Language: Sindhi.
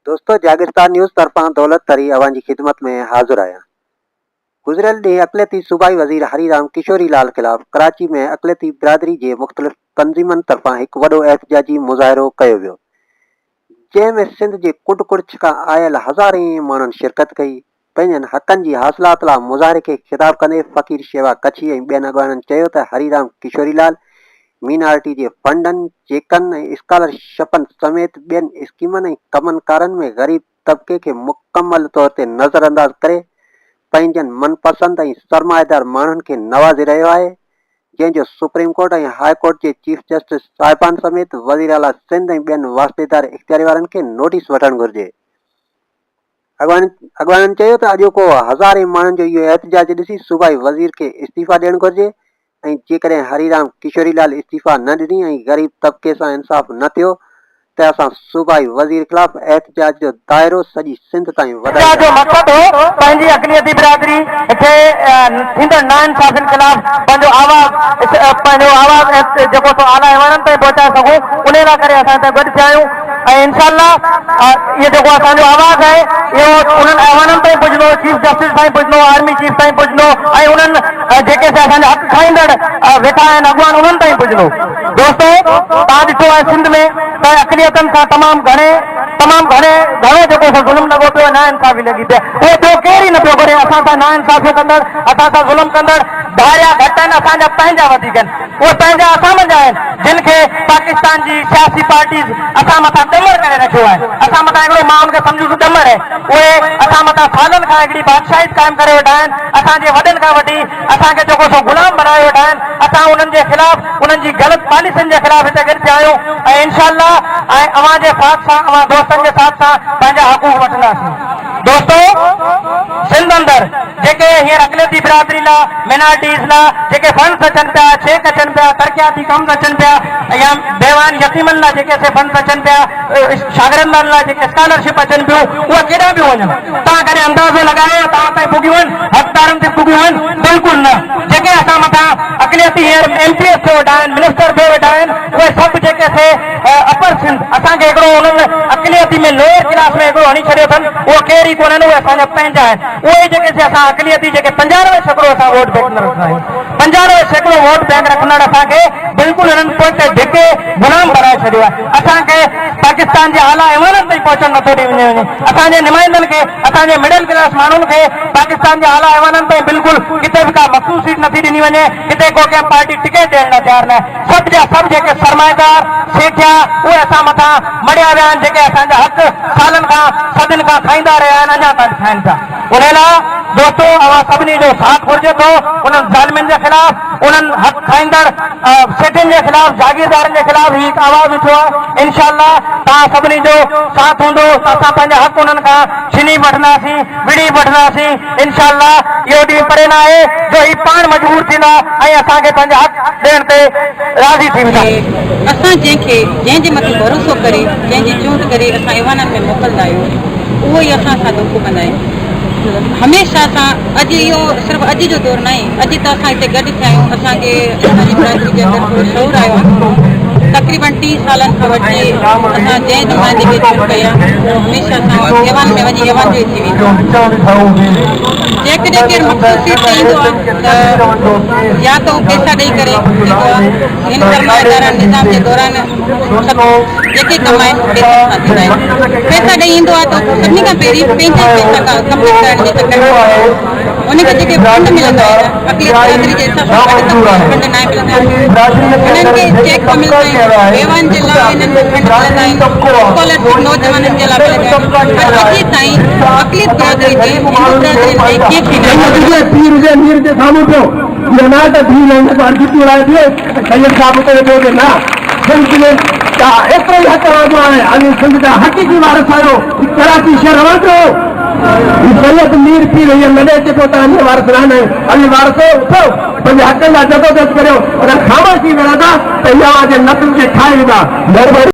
دوستو جاگرتا نيوز طرفان دولت تري اوهان جي خدمت ۾ حاضر آهيان. گذريل ڏينهن اقليتي صوبائي وزير هري رام ڪشوري لال خلاف ڪراچي ۾ اقليتي برادري جي مختلف تنظيمن طرفان هڪ وڏو احتجاجي مظاهرو ڪيو ويو جنهن ۾ سنڌ جي ڪنڊ ڪڙڇ کان آيل هزارين ماڻهن شرڪت ڪئي. پنهنجن حقن جي حاصلات لا مظاهري کي خطاب ڪندي فقير شيوا ڪڇي ۽ ٻين اڳواڻن چيو ته هري رام ڪشوري لال مينارٽي جي فنڊن، چيڪن ۽ اسڪالر شپن سميت ٻين اسڪيمن ۽ ڪمن ڪارن ۾ غريب طبقي کي مڪمل طور تي نظر انداز ڪري پنهنجن من پسند ۽ سرمائيدار ماڻهن کي نوازي رهيو آهي جنهن جو سپريم ڪورٽ ۽ هاء ڪورٽ جي چيف جسٽس صاحبان سميت وزيراعليٰ سنڌ ۽ ٻين واسطيدار اختياري وارن کي نوٽيس وٺڻ گهرجي. اڳواڻن چيو ته اڄوڪو هزارين ماڻهن جو اهو احتجاج ڏسي صوبائي وزير کي استعيفيٰ ڏيڻ گهرجي ۽ جيڪڏهن هري رام ڪشوري لال استعيفيٰ نه ڏني ۽ غريب طبقي سان انصاف نه ٿيو ته اسان صوبائي وزير خلاف احتجاج جو دائرو سڄي سنڌ تائين احتجاج جو وڌائينداسين. مقصد هو پنهنجي اقليتي برادري کي ٿيندڙ ناانصافين خلاف پنهنجو آواز پنهنجو آواز جيڪو سو اعليٰ ايوانن تائين پهچائي سگهون انهي لاء ڪري اسان هتي گڏ ٿيا آهيون. ۽ انشاء الله اهو جيڪو اسان جو آواز آهي اهو انهن ايوانن تائين پڄندو، چيف جسٽس تائين پڄندو، آرمي چيف تائين پڄندو ۽ انهن جيڪي سي اسان جا حق کائيندڙ ويٺا آهن اڳواڻ انهن تائين پڄندو. دوستو توهان ڏٺو آهي سنڌ ۾ ته اقليتن سان تمام گهڻي تمام گهڻي گهڻو جيڪو سو ظلم لڳو پيو آهي ناانصافي لڳي پئي آهي اهو ٻيو ڪير ئي نه پيو ڪري اسان سان ناانصافيون ڪندڙ اسان سان ظلم ڪندڙ ڌاريا گهٽ آهن اسان جا پنهنجا وڌيڪ آهن. اهي پنهنجا اسان منجهان آهن جن کي پاڪستان جي سياسي پارٽيز اسان مٿان ڏمر ڪري رکيو آهي. اسان مٿان هڪڙو مان ان کي سمجهون ٿو ڏمر آهي. اهي اسان مٿان سالن کان هڪڙي بادشاهيت قائم ڪري ويٺا آهن. اسان جي وڏن کان وٺي اسان کي جيڪو سو غلام بنايو ويٺا آهن. اسان انهن جي خلاف انهن جي غلط پاليسين جي خلاف هتي گڏ ٿيا آهيون ۽ انشاء الله ۽ اوهان جي ساٿ سان اوهان دوستن جي ساٿ سان پنهنجا حقوق وٺنداسين. دوستو سنڌ اندر جيڪي هينئر اقليتي برادري لا، مينارٽيز لا، جيڪي فنڊز اچن پيا، چيڪ اچن پيا، ترقياتي ڪمز اچن پيا يا بيواهن يتيمن لا جيڪي سي فنڊز اچن پيا، شاگردن لا جيڪي اسڪالرشپ اچن پيون، اهي ڪيڏانهن پيون وڃن؟ توهان ڪڏهن اندازو لڳايو آهي توهان تائين پڳيون آهن؟ حقدارن تي پڳيون آهن؟ بلڪل نه. جيڪي اسان مٿان اقليتي هينئر ايم پي ايس ٿيو ويٺا آهن، منسٽر ٿيو ويٺا آهن، اهي سڀ جيڪي سي اپر سنڌ اسان کي هڪڙو انهن اقليتي ۾ لوئر ڪلاس ۾ هڪڙو هڻي ڇڏيو اٿن، اهو ڪير ئي ڪونهن، اهي اسان جا پنهنجا آهن. اهي ئي جيڪي سي اسان اقليتي جيڪي 95% اسان ووٽ بينڪ رکندا آهيون، 95% ووٽ بينڪ رکندڙ اسان کي بلڪل هنن پوئتي ڌڪي غلام بڻائي ڇڏيو آهي. اسان کي پاڪستان جي اعليٰ ايوانن تائين پهچڻ نٿو ڏنو وڃي. اسان جي نمائندن کي، اسان جي مڊل ڪلاس ماڻهن کي پاڪستان جي اعليٰ ايوانن تائين بلڪل ڪٿي به ڪا مخصوص سيٽ نٿي ڏني وڃي، ڪٿي ڪو ڪنهن پارٽي ٽڪيٽ ڏيڻ لاء تيار ناهي. سڀ جا سڀ جيڪي سرمائيدار، سيٺيا، اهي اسان مٿان مڙهيا ويا آهن، جيڪي اسان جا حق سالن کان، صدين کان کائيندا رهيا آهن، اڃا تائين کائن پيا. انهي لاء دوستو اوهان سڀني جو ساٿ گهرجي ٿو، انهن ظالمن جي خلاف، انهن حق کائيندڙ سيٺين جي خلاف، جاگيردارن جي خلاف هي هڪ آواز اٿيو آهي. انشاء الله توهان سڀني جو ساٿ هوندو ته اسان پنهنجا حق انهن کان ڇني به وٺنداسين، وڙهي به وٺنداسين. انشاء الله اهو ڏينهن پري نه آهي جو هي پاڻ مجبور ٿيندا ۽ اسان کي پنهنجا حق ڏيڻ تي راضي ٿي ويندا. اسان جنهن کي جنهن جي مٿي ڀروسو ڪري جنهن جي چونڊ ڪري اسان ايوانن ۾ موڪلندا آهيون اهو ئي اسان سان دوکو ڪندا آهن هميشه اسان اڄ اهو صرف اڄ جو دور ناهي اڄ ته اسان هتي گڏ ٿيا آهيون اسان کي اسان جي برادري جي اندر ٿورو شعور آيو آهي تقريبن 30 سالن کان وٺي اسان جنهن نمائندي کي چونڊ ڪئي آهي اهو هميشه اسان ايوان ۾ وڃي ايوان جو ئي ٿي ويندو آهي جيڪڏهن ڪير مخصوص سيٽ تي ايندو آهي ته يا ته هو پيسا ڏئي ڪري ايندو آهي هن سرمائيدارانه نظام جي دوران سڀ جيڪي ڪم آهن اهي پيسن سان ٿيندا آهن. پئسا ڏئي ايندو آهي ته سڀني کان پهرين پنهنجا ئي پئسا ڪمپليٽ ڪرڻ جي چڪر ۾ هوندو آهي. هن کي جيڪي فنڊ ملندا آهن اقليت برادري جي حساب سان گهٽ ته فنڊ ناهي ملندا آهن. هنن کي چيڪ به ملندا آهن، بيواهن جي لاء هنن کي فنڊ ملندا آهن، اسڪالرشپ نوجوانن جي لاء ملندا آهن پر اڄ تائين اقليت برادري جي هندو برادري تي ڪنهن کي ناهي. اهو نه ته ڌيء لائين تي ٻار جتيون لائي بيهي ته سيد صاحب اتي ويٺو هجي نه سنڌ ۾ ته ايترو ئي حق اوهان جو آهي اوهين سنڌ جا حقيقي وارث آهيو هي ڪراچي شهر اوهان جو هو هي سيد مير پير هينئر لڏي اچي پيو توهان جي وارث ناهن آهيون اوهين وارث آهيو اٿو پنهنجي حقن لاء جدوجهد ڪريو اگر خاموش ٿي ويندا ته هي اوهان جي نسل کي کائي ويندا مهرباني.